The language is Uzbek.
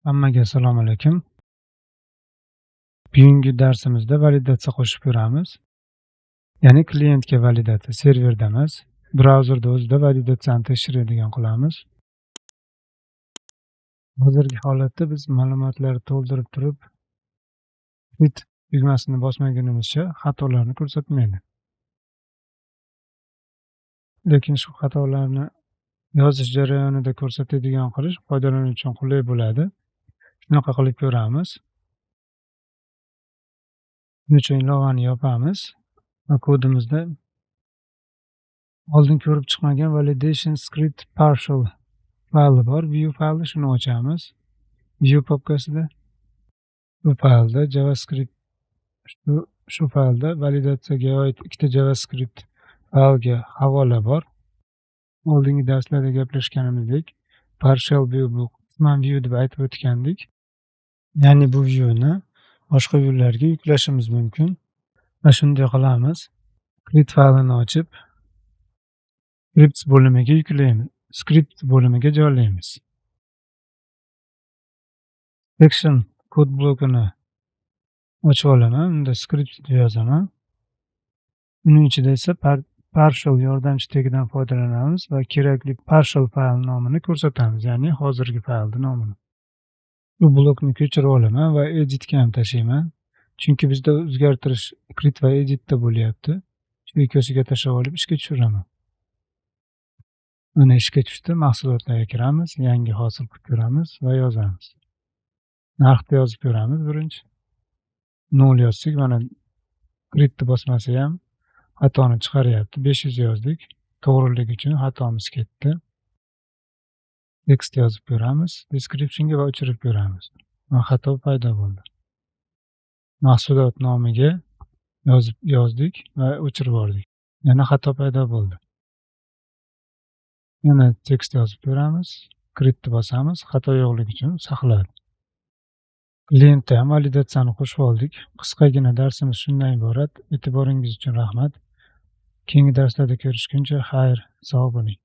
Hammaga assalomu alaykum. Bugungi darsimizda validatsiya qo'shib ko'ramiz. Ya'ni klientga validatsiya, serverda emas, brauzerda o'zida validatsiyani tekshiradigan qilamiz. Hozirgi holatda biz ma'lumotlarni to'ldirib turib, create tugmasini bosmagunimizcha xatolarni ko'rsatmaydi. Lekin shu xatolarni yozish jarayonida ko'rsatadigan qilish foydalanuvchi uchun qulay bo'ladi. Shunaqa qilib ko'ramiz. Buning uchun ilovani yopamiz va kodimizda oldin ko'rib chiqmagan validation script partial fayli bor. View fayli, shuni ochamiz. View papkasida bu faylda JavaScript, shu faylda validatsiyaga oid ikkita JavaScript faylga havola bor. Oldingi darslarda gaplashganimizdek, partial view bu qisman view deb aytib o'tgandik. Ya'ni bu viewni boshqa viewlarga yuklashimiz mumkin va shunday qilamiz. Create faylini ochib, scripts bo'limiga yuklaymiz. Script bo'limiga joylaymiz. Section kod blokini ochib olaman. Unda script deb yozaman. Uning ichida esa partial yordamchi tegidan foydalanamiz va kerakli partial fayl nomini ko'rsatamiz, ya'ni hozirgi faylni nomini. Bu blokni ko'chirib olaman va editga ham tashlayman. Chunki bizda o'zgartirish create va editda bo'lyapti. Shu ikkosiga tashlab olib, ishga tushiraman. Mana, ishga tushdi. Mahsulotlarga kiramiz, yangi hosil qilib ko'ramiz va yozamiz. Narxni yozib ko'ramiz birinchi. 0 yozsak, mana, create bosmasa ham xatoni chiqaryapti. 500 yozdik. To'g'rilik uchun xatomiz ketdi. Tekst yozib ko'ramiz descriptionga va o'chirib ko'ramiz. Va xato paydo bo'ldi. Mahsulot nomiga yozib yozdik va o'chirib yubordik. Yana xato paydo bo'ldi. Yana tekst yozib ko'ramiz. Create bosamiz. Xato yo'qligi uchun saqladi. Klientda ham validatsiyani qo'shib oldik. Qisqagina darsimiz shundan iborat. E'tiboringiz uchun rahmat. Keyingi darslarda ko'rishguncha xayr, sog' bo'ling.